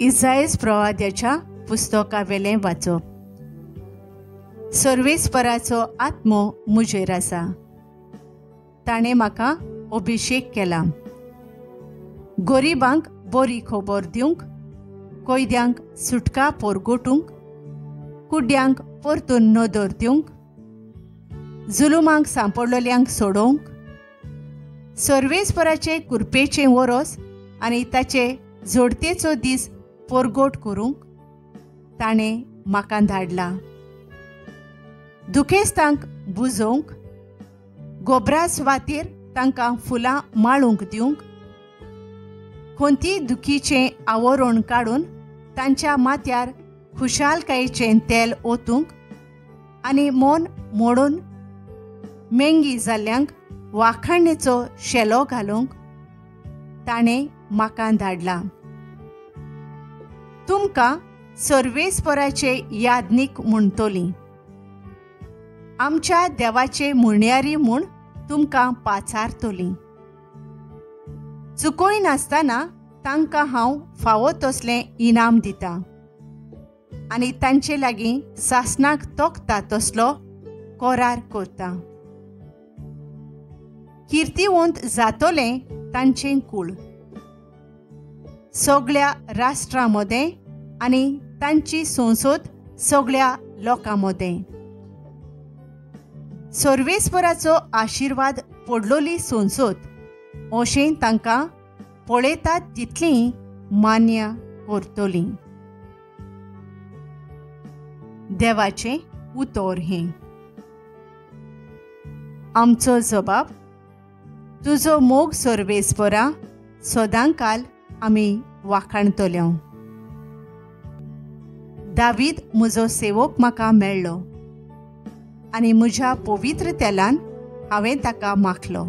इसायस प्रवाद्याच्या पुस्तकावेलें वाचप. सर्वेस्पराचो आत्मो म्हजेर आसा, ताणें म्हाका अभिशेक केला गरिबांक बरी खबर दिवंक, कैद्यांक सुटका पोरगोटूंक, कुड्ड्यांक परतून नदर दिवंक, जुलुमांक सांपडलेल्यांक सोडोवंक, सर्वेस्पराचे कुरपेचें वरोस आनी ताचे जोडतेचो दीस पोरगोट करूंक ताणें म्हाका धाडला, दुखेस्तांक बुजोवंक, गोबरा सुवातेर तांकां फुलां माळूंक दिवंक, खंती दुखीचें आवरण काडून तांच्या माथ्यार खुशालकायेचें तेल ओतूंक आनी मन मोडून मेंगी जाल्ल्यांक वाखाणेचो शेलो घालूंक ताणें म्हाका धाडला. तुमकां सर्वेस्पराचे यादनीक म्हणटली, आमच्या देवाचे म्हणयारी म्हूण तुमकां पाचारतली. चुकोय नासतना तांकां हांव फावो तसलें इनाम दितां आनी तांचे लागीं सासणाक तोखता तसलो करार करता. किर्तिवंत जातलें तांचें कूळ सगळ्या राष्ट्रां मदें आनी तांची संसद सगळ्या लोकां मदें. सर्वेस्पराचो आशिर्वाद पडलोली संसद अशें तांकां पळयतात तितलीं मान्य करतलीं. देवाचें उतर हें. आमचो जबाब: तुजो मोग सर्वेस्परा सदांकाल आमी वाखाणतले. दावीद म्हजो सेवक म्हाका मेळ्ळो आनी म्हज्या पवित्र तेलान हांवें ताका माखलो.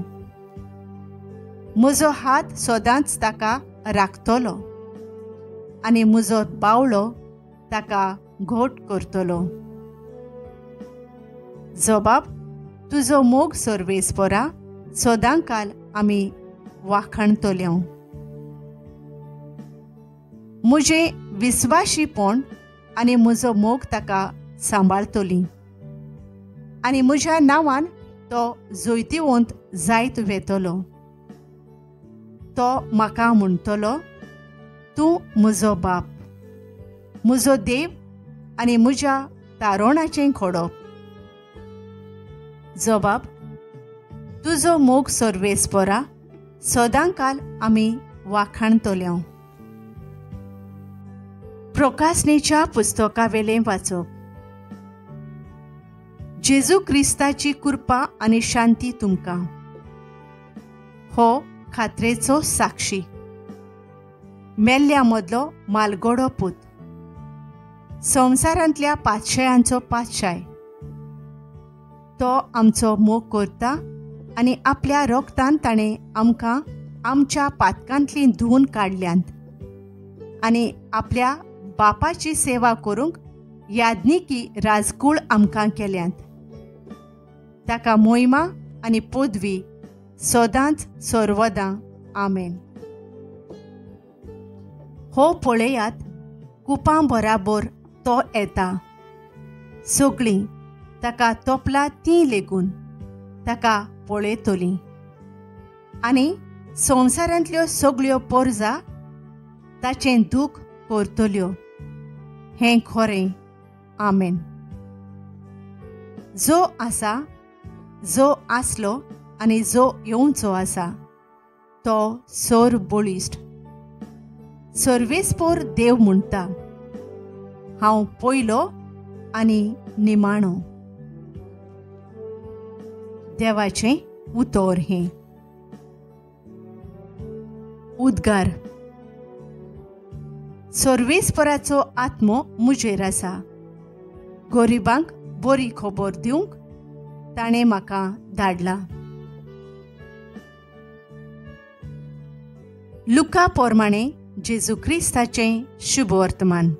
म्हजो हात सदांच ताका राखतलो आनी म्हजो बावळो ताका घोट करतलो. जबाब: तुजो मोग सर्वेस्परा सदांकाल आमी वाखाणतले. म्हजें विस्वाशीपण आनी म्हजो मोग ताका सांबाळतली आनी म्हज्या नांवान तो जैतिवंत जायत वेतलो. तो म्हाका म्हणटलो, तूं म्हजो बाप, म्हजो देव आनी म्हज्या तारोणाचें खोडप. जबाब: तुजो मोग सर्वेस्परा सदांकाल आमी वाखाणतले. प्रकासनेच्या पुस्तकावेलें वाचप. जेजू क्रिस्ताची कृपा आनी शांती तुमकां. हो खात्रेचो साक्षी, मेल्ल्या मदलो मालगडो पूत, संवसारांतल्या पातशायांचो पातशाय. तो आमचो मोग करता आनी आपल्या रोगतान ताणें आमकां आमच्या पातकांतलीं धुवून काडल्यांत आनी आपल्या बापाची सेवा करूंक याज्ञिकी राजकूळ आमकां केल्यांत. ताका मोहिमा आनी पदवी सदांच सर्वदां. आमेन. हो पळयात, कुपां बराबर तो येता, सगळीं ताका तोपला तीं लेगून ताका पळयतलीं आनी संवसारांतल्यो सगळ्यो पोरजा ताचें दूख करतल्यो. हें खरें. आमेन. जो आसा, जो आसलो आनी जो येवचो आसा तो सर बळिश्ट सर्वेस्पोर देव म्हणटा, हांव पयलो आनी निमाणो. देवाचें उतर हें. उद्गार. सर्वेस्पराचो आत्मो म्हजेर आसा, गरिबांक बरी खबर दिवंक ताणें म्हाका धाडला. लुका प्रमाणे जेजू क्रिस्ताचें शुभवर्तमान.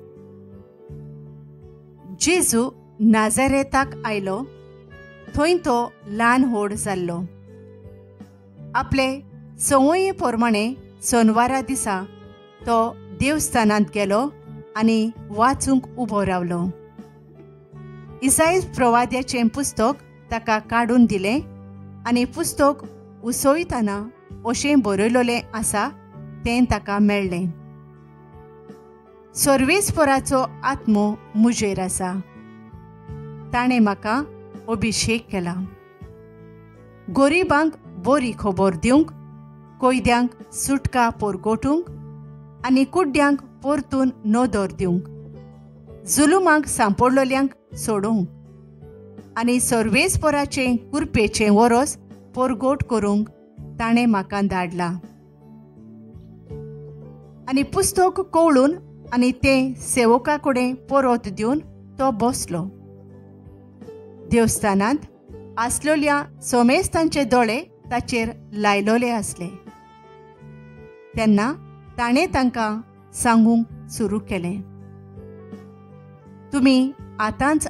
जेजू नाझारेताक आयलो, थंय तो ल्हान व्हड जाल्लो. आपले संवये प्रमाणे सोनवारा दिसा तो देवस्थानांत गेलो आनी वाचूंक उबो रावलो. इसाईस प्रवाद्याचें पुस्तक ताका काडून दिलें आनी पुस्तक उसयतना अशें बरयलेलें आसा तें ताका मेळ्ळें. सर्वेस्पराचो आत्मो म्हजेर आसा, ताणें म्हाका अभिशेक केला गरिबांक बरी खबर दिवंक, कैद्यांक सुटका परगटूंक आनी कुड्ड्यांक परतून नदर दिवंक, जुलुमाक सांपडलेल्यांक सोडोवंक आनी सर्वेस्पराचें कुरपेचें वरोस परगट करूंक ताणें म्हाका धाडला. आनी पुस्तक कवळून आनी तें सेवका कडेन परत दिवन तो बसलो. देवस्थानांत आसलेल्या सोमेस्तांचे दोळे ताचेर लायलोले आसले. तेन्ना ताणें तांकां सांगूंक सुरू केलें, तुमी आतांच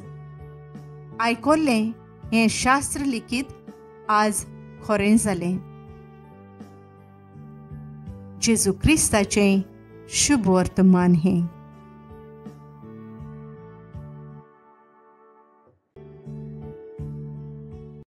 आयकल्लें हें शास्त्र लिखीत आज खरें जालें. जेजू क्रिस्ताचें शुभ वर्तमान हें.